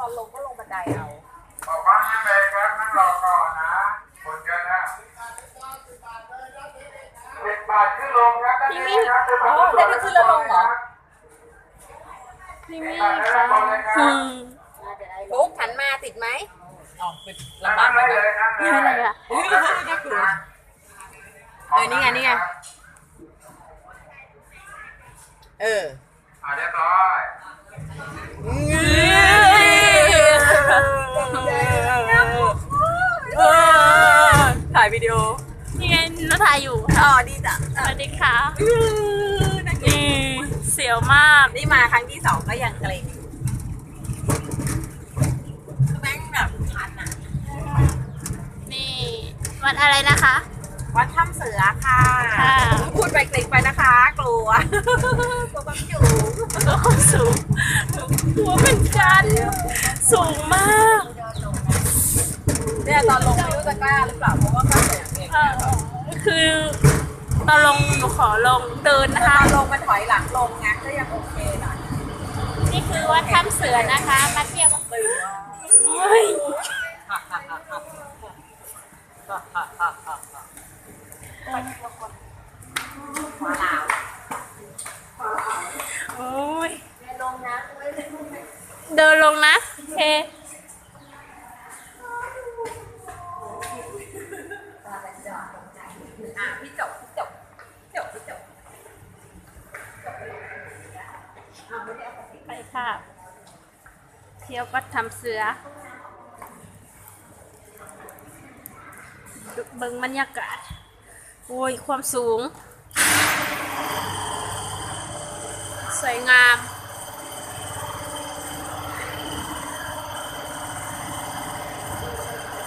ຕອນລົງກໍລົງບັນໄດເອົາ. ຂໍຄວາມຮ່ວມມືແບບນັ້ນ ລໍຕໍ່ນະ ຄົນເຍີະນະ. ສິບບາດຂຶ້ນລົງຄັບ ພີ່ມິງ. ອໍ ໄດ້ຂຶ້ນເຮືອລົງເຫາະ? ພີ່ມິງ ອືມ ທຸກ ຫັນມາ ຕິດໄໝ? ອໍ ຄືລຳບາກແລ້ວນະ. ເອີ ນີ້ໄງ ນີ້ໄງ ເອີ. ອ່າ ຮຽບຮ້ອຍ. ເອີ ຖ່າຍວິດີໂອ. ນີ້ໄງ ໜູຖ່າຍຢູ່. ອໍ ດີຈ້ະ. ສະຫວັດດີຄ່ະ. ນີ້ ສຽວມາກ. ນີ້ມາຄັ້ງທີສອງກໍຍັງເກຣັງ. ຄືແມ່ງແບບຄັນນະ. ນີ້ ວັດອະໄລນະຄະ? ວັດຖ້ຳເສືອຄ່ະ. ຄ່ະ. ພູດໄປເກຣັງໄປນະຄະ ກົວ ກົວຄວາມສູງ. ກົວຄວາມສູງ. ກົວເໝືອນກັນ ສູງມາກ. ເນ່ຍ ຕອນລົງໄມ່ຮູ້ຈະກ້າຫຼືເປົ່າ ເພາະວ່າມັນແບບ ເອີ ຄືຕອນລົງໜູຂໍລອງເດີນນະຄະ. ຕອນລົງມັນຖອຍຫຼັງລົງໄງ ກໍຍັງໂອເຄໜ້ອຍ. ນີ້ຄືວັດຖ້ຳເສືອນະຄະ ມາທ່ຽວ. ໂອ້ຍ ໂອ້ຍ ເດີນລົງນະ. ໂອເຄ ອ່າ ພີ່ຈົບ ພີ່ຈົບ ພີ່ຈົບ ພີ່ຈົບ ໄປຄ່ະ. ທ່ຽວວັດຖ້ຳເສືອ ເບິ່ງບັນຍາກາດ. ໂອ້ຍ ຄວາມສູງ ສວຍງາມ.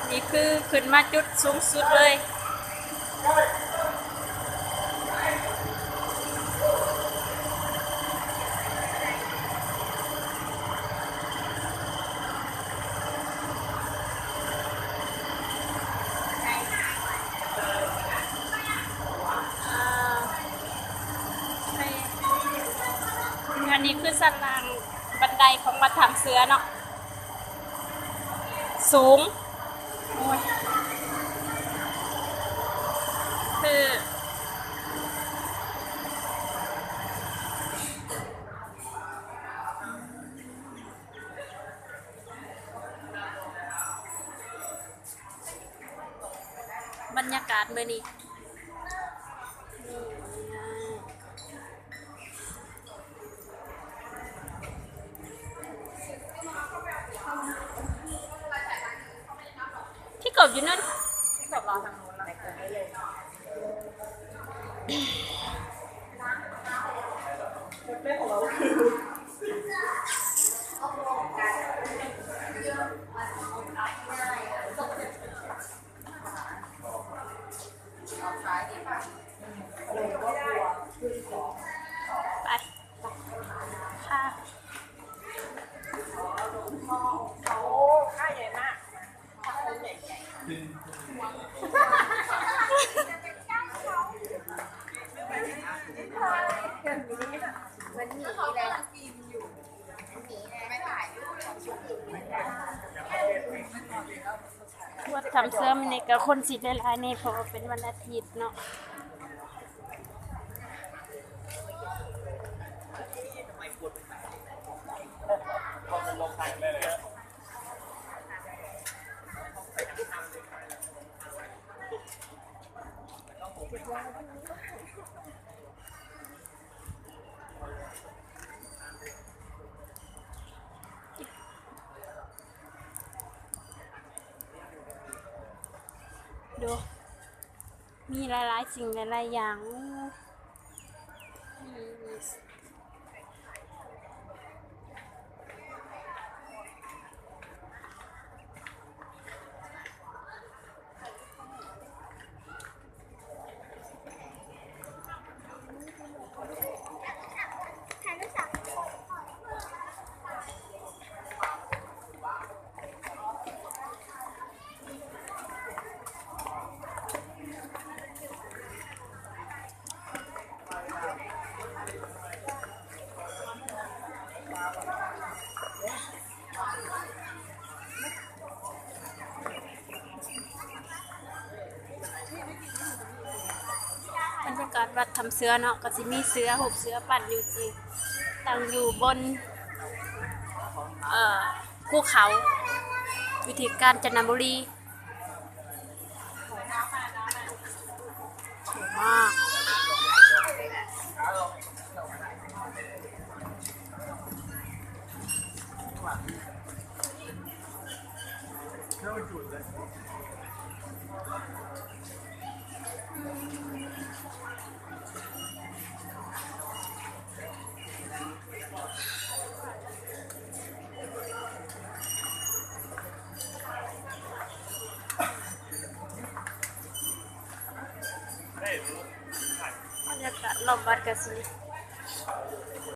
ນີ້ຄືຂຶ້ນມາຈຸດສູງສຸດເລີຍ. ອັນນີ້ຄືຊັ້ນລ່າງບັນໄດຂອງວັດຖ້ຳເສືອເນາະ. ສູງ ໂອ້ຍ ຄືບັນຍາກາດມື້ນີ້. ທີ່ກບຢູ່ນັ້ນ ທີ່ກບລອທາງໂນ້ນລະ ໄປກົດໄດ້ເລີຍ. ໄປ ໄປ ຄ່ະ. ໂອ້ ຄ່າໃຫຍ່ມາກ. ວັດຖ້ຳເສືອມື້ນີ້ກໍຄົນຊິໄດ້ຫຼາຍແດ່ ເພາະວ່າເປັນວັນອາທິດເນາະ. ດູ ມີຫຼາຍໆສິ່ງຫຼາຍໆຢ່າງ. ອ່າ ວັດຖ້ຳເສືອເນາະ ກໍຊິມີເສືອ ຮູບເສືອປັ້ນຢູ່ທີ່ ຕັ້ງຢູ່ບົນ ເອີ ພູເຂົາ ຢູ່ທີ່ການຈະນະບູລີ. ບັນຍາກາດລອບວັດກະຊິ